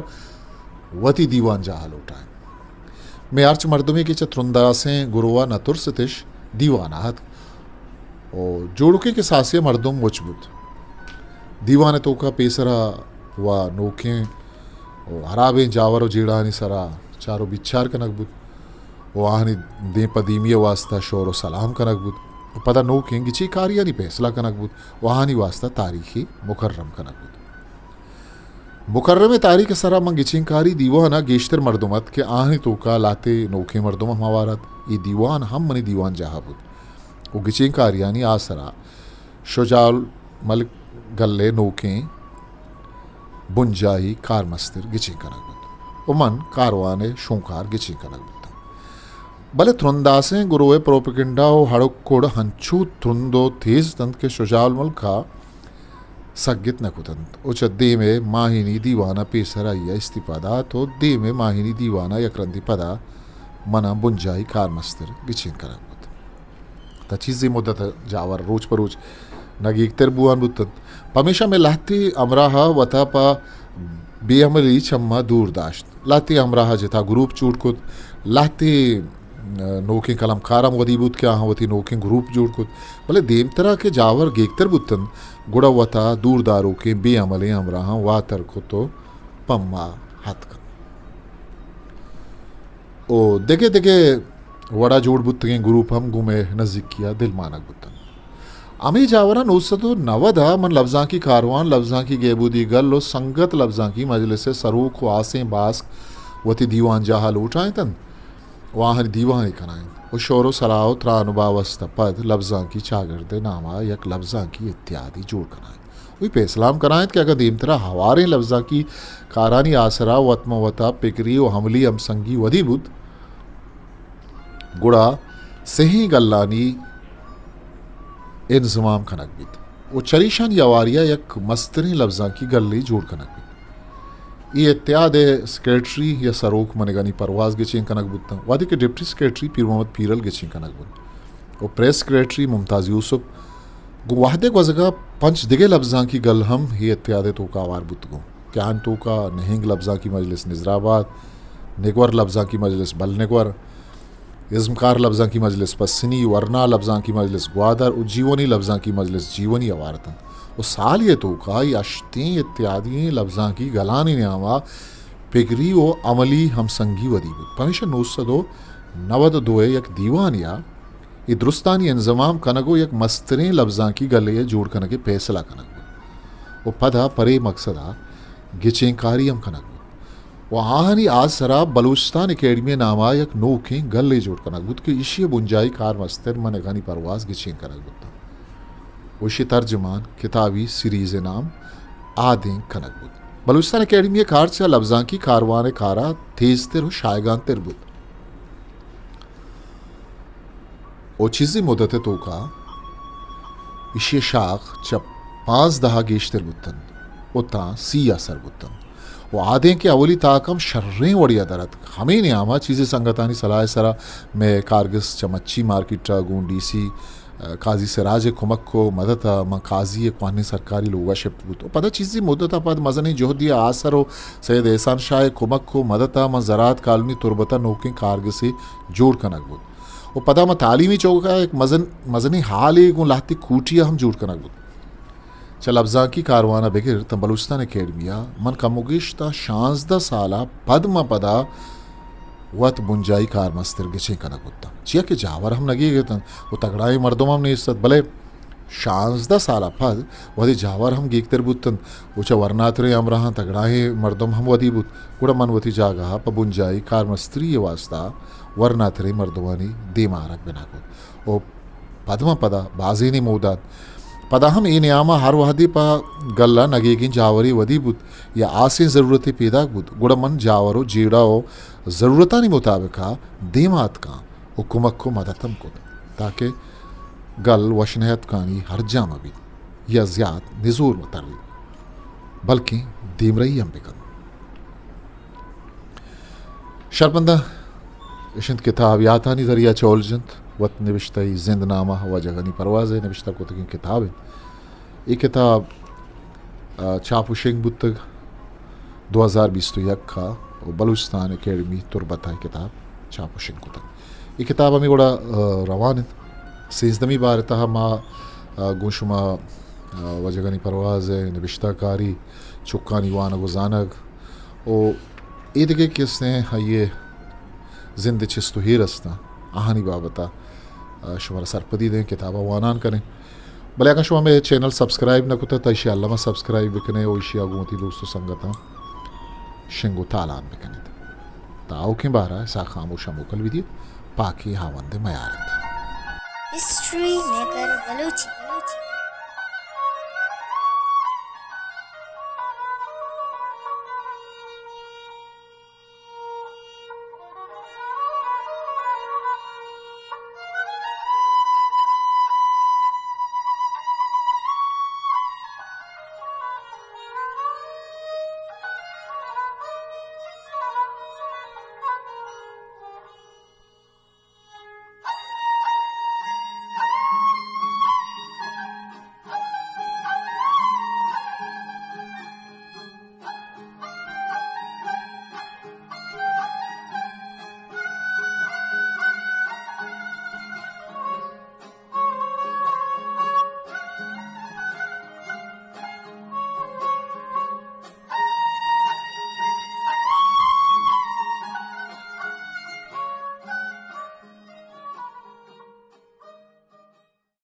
وتی دیوان جاہ ءَ لوٹائینت۔ مئے ہرچ مردمے کہ چہ ترندآسیں گروہ ءَ نہ ترستش، دیوان ءَ اتک و جوڑکیں کساسے ءَ مردم مچ بوت۔ دیوان ءِ توکا پیسرا و نوکیں و ہرابیں جاور و جیڑہانی سرا چار و بیچار کنگ بوت و آہانی دیم پہ دیمی ءِ واسطہ شور و سلام کنگ بوت و پدا نوکیں گچین کاریانی پیسلہ کنگ بوت و آہانی واسطہ تاریخے مکرم کنگ بوت۔ مکرمیں تاریخ ءِ سرا من گچین کاری دیوان ءَ گیشتر مردم ات کہ آہانی توکا لہتے نوکیں مردم ہم ہوار ات۔ اے دیوان ہم منی دیوان جاہ ءَ بوت و گچین کاریانی آسرا شجاع الملک گل ءِ نوکیں بنجاہی کارمستر گچین کنگ بوت و من کاروان ءِ شونکار گچین کنگ بوتاں۔ بلے ترندآسیں گروہ ءِ پروپیگنڈا و ہڑ و کڑ ہنچو ترند و تیز اتنت کہ شجاع الملک ءَ سگت نہ کتنت و چہ دیم ءِ ماہینی دیوان ءَ پیسر آئی ءَ استیپا دات و دیم ءِ ماہینی دیوان ءَ یک رندے پدا منا بنجاہی کارمستر گچین کنگ بوت۔ تا چیزے مدت ءَ جاور روچ پہ روچ نگیگتر بوان بوتنت۔ پمیشا مئے لہتے ہمراہ ءَ وتا پہ بے عملی چما دور داشت۔ لہتے ہمراہ ءَ جتا گروپ جوڑ کت۔ لہتے نوکیں قلمکار ہم ودی بوت کہ آہاں وتی نوکیں گروپ جوڑ کت، بلے دیمترا کہ جاور گیگتر بوتنت، گڑا وتا دور داروکیں بے عملیں ہمراہاں واتر کت و پما اتک۔ و دگہ دگہ وڑا جوڑ بوتگیں گروپ ہم گوں مئے نزیکیا دلمانگ بوتنت۔ ہمے جاوراں نو سد و نود ءَ من لبزانکی کاروان، لبزانکی گہبودی گل و سنگت لبزانکی مجلس ءِ سروک و ہاسیں باسک وتی دیوان جاہ ءَ لوٹائینتنت و آہانی دیوانے کنائینت و شور و سلاہ و تران و باوست ءَ پد لبزانکی چاگرد ءِ نام ءَ یک لبزانکی اتحادے جوڑ کنائینت۔ و اے پیسلہ ہم کنائینت کہ اگاں دیمترا ہواریں لبزانکی کارانی آسرا وت ماں وتا پکری و عملی ہمسنگی ودی بوت، گڑا سہیں گلانی انضمام کنگ بیت و چریشانی ہواریا یک مستریں لبزانکی گلے جوڑ کنگ بیت۔ اے اتحاد ءِ سیکرٹری یا سروک منی گنی پرواز گچین کنگ بوتاں، وہدے کہ ڈپٹی سیکرٹری پیر محمد پیرل گچین کنگ بوت و پریس سیکرٹری ممتاز یوسف۔ گوں وہدے گوزگا پنچ دگہ لبزانکی گل ہم اے اتحاد ءِ توکا ہوار بوتگوں کہ آہانی توکا نہنگ لبزانکی مجلس نظرآباد، نگور لبزانکی مجلس بل نگور، ازمکار لبزانکی مجلس پسنی، ورنا لبزانکی مجلس گوادر و جیونی لبزانکی مجلس جیونی ہوار اتنت و سالے ءِ توکا اے ہشتیں اتحادی لبزانکی گلانی نیاما پگری و عملی ہمسنگی ودی بوت۔ پمیشا نو سد و نود و دو ءِ یک دیوانے ءَ اے درستانی انضمام کنگ و یک مستریں لبزانکی گلے ءِ جوڑ کنگ ءِ پیسلہ کنگ بوت و پدا پرے مقصد ءَ گچین کاری ہم کنگ بوت و آہانی آسرا بلوچستان اکیڈمی ءِ نام ءَ یک نوکیں گلے جوڑ کنگ بوت کہ ایشی ءِ بنجاہی کارمستر من غنی پرواز گچین کنگ بوتاں و ایشی ءِ ترجمان کتابی سیریز ءِ نام آدینک کنگ بوت۔ بلوچستان اکیڈمی ءِ کار چہ لبزانکی کاروان ءِ کار ءَ تیزتر و شایگان تر بوت۔ و چیزی مدت ءِ توکا ایشی ءِ شاخ چہ پانزدہ ءَ گیشتر بوتنت و تاں سی ءَ سر بوتنت و آدینک ءِ اولی تاک ہم شریں وڑے ءَ در اتک۔ ہمے نیام ءَ چیزے سنگتانی سلاہ ءِ سرا مئے کارگس چہ مچی مارکیٹ ءَ گوں ڈی سی، ءَ، قاضی سراج ءِ کمک و مدت ءَ من قاضی ءِ کوہنیں سرکاری لوگ ءَ شفٹ بوت و پدا چیزے مدت ءَ پد مزنیں جہدے ءِ آسر و سید احسان شاہ ءِ کمک و مدت ءَ من زراعت کالونی تربت ءَ نوکیں کارگسے جوڑ کنگ بوت۔ و پدا من تعلیمی چوک ءَ یک مزن، مزنیں ہالے گوں لہتے کوٹی ءَ ہم جوڑ کنگ بوت۔ چہ لبزانکی کاروان ءَ بگر تاں بلوچستان اکیڈمی ءَ من کم و گیش تاں شانزدہ سال ءَ پد من پدا وت بنجاہی کارمستر گچین کنگ بوتاں، چیا کہ جاور ہم نگیگ اتنت و تگڑائیں مردم ہم نیست ات، بلے شانزدہ سال ءَ پد وہدے جاور ہم گیگتر بوتنت و چہ ورناتریں ہمراہاں تگڑائیں مردم ہم ودی بوت، گڑا من وتی جاگہ ءَ پہ بنجاہی کارمستری ءِ واستا ورناتریں مردمانی دیم ءَ آرگ بنا کت و پد ماں پدا بازینے مودات۔ پدا ہم اے نیام ءَ ہر وہدے پہ گل ءَ نگیگیں جاورے ودی بوت یا آسیں ضرورتے پیداک بوت، گڑا من جاور و جیڑہ و ضرورتانی مطابق ءَ دیم ءَ اتکاں و کمک و مدت ہم کت، تاکہ گل وش نہ اتکانی ہرجاہ مہ بیت یا زیات نزور مہ تر بیت۔ بلکیں دیمرئی ہم بہ کنت۔ شرپنداں، اش انت کتاب یاتانی دریا چول جنت، وت نبشتہ ئی زند نامہ واجہ غنی پرواز ء نبشتہ کتگیں کتاب انت۔ اے کتاب، آ، چاپ و شنگ بوتگ دو ہزار بیست و یک ء و بلوچستان اکیڈمی تربت ء اے کتاب چاپ و شنگ کتگ۔ اے کتاب ہمے وڑا، آ، روان انت۔ سیزدہمی بار ء تہا ما، آ، گوں شما، آ، واجہ غنی پرواز ء نبشتہ کاری، چکانی وانگ و زانگ و اے دگہ کہ استیں آئی ء زند ء چست و ایر استاں، آہانی بابت ء، آ، شمارا سرپدی دیں، کتاب ء وانان کنیں۔ بلے اگاں شما مئے چینل سبسکرائب نہ کتہ، تہ ایشی ء الم ء سبسکرائب بکنے و ایشی ء گوں وتی دوست و سنگتاں شنگ و تالان بکنیت۔ تا آؤکیں بار ء اسحاق خاموش ء موکل بدیت، پاکیں ہاوند ء میار ات۔ ہسٹری میکر بلوچی۔